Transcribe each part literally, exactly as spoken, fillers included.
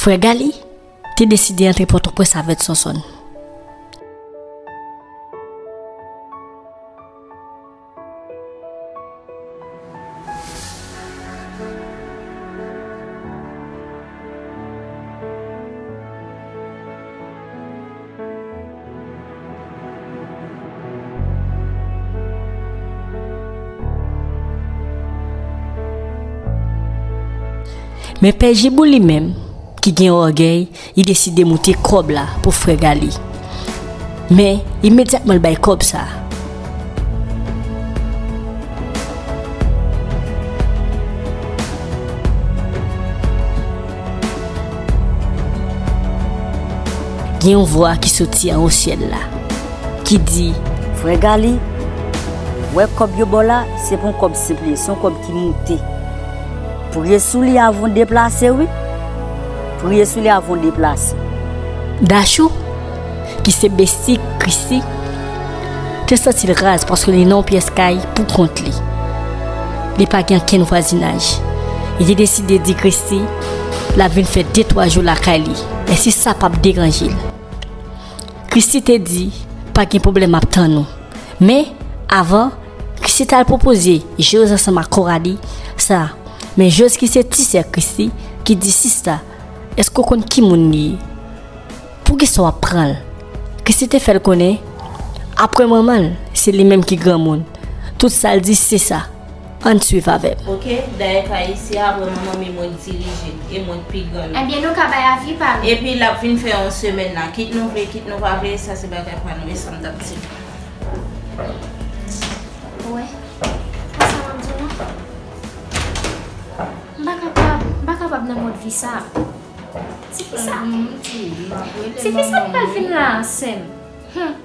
Frè Gali te deside antre Pòtoprens avèk Sonsonn. Men Pè Jibou li menm, ki gen ògèy, li deside moute kòb la pou frè Gali. Men, imedyatman l bay kòb sa a, gen yon vwa ki soti anwo syèl la, ki di, Frè Gali, w wè kòb yo ba w la, se pa yon kòb senp li ye, se yon kòb ki moute. Priye sou li avan w deplase, wi. Priye sou li avan w deplase. Dachou, ki se besti Christie, te santi l raz paske li nan yon pyès kay pou kont li. Li pa gen ankenn vwazinaj. Li te deside di Christie l ap vin fè de twa jou lakay li, èske sa p ap deranje l? Christie te di, pa gen pwoblèm, m ap tann ou. Men, avan, Christie t al pwopoze Jose ansanm ak Coralie sa. Men Jose ki se ti sè Christie, ki di, sista, èske w konn ki moun li ye? Poukisa w ap pran l? Christie te fè l konnen, apre manman l, se li menm ki granmoun. Tout sa l di, se sa. Ann swiv avè m. Oke, dayè kay isi a, apre manman m, e mwen k dirije l, e mwen k pi grann. Ebyen, nou ka bay avi pa nou. Epi l ap vin fè yon semèn la. Kit nou vle, kit nou pa vle, sa se bagay pa nou, e sa m t ap di nou. Ou wè? Konsa m ap di nou. M pa kapab, m pa kapab nan mòd vi sa. Tifi sa. Tifi sa ki pral vin la, sè m. Hum.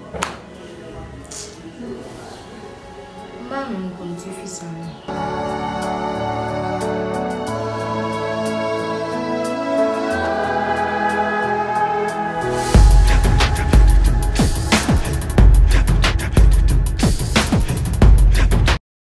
M pa menm konn tifi sa non.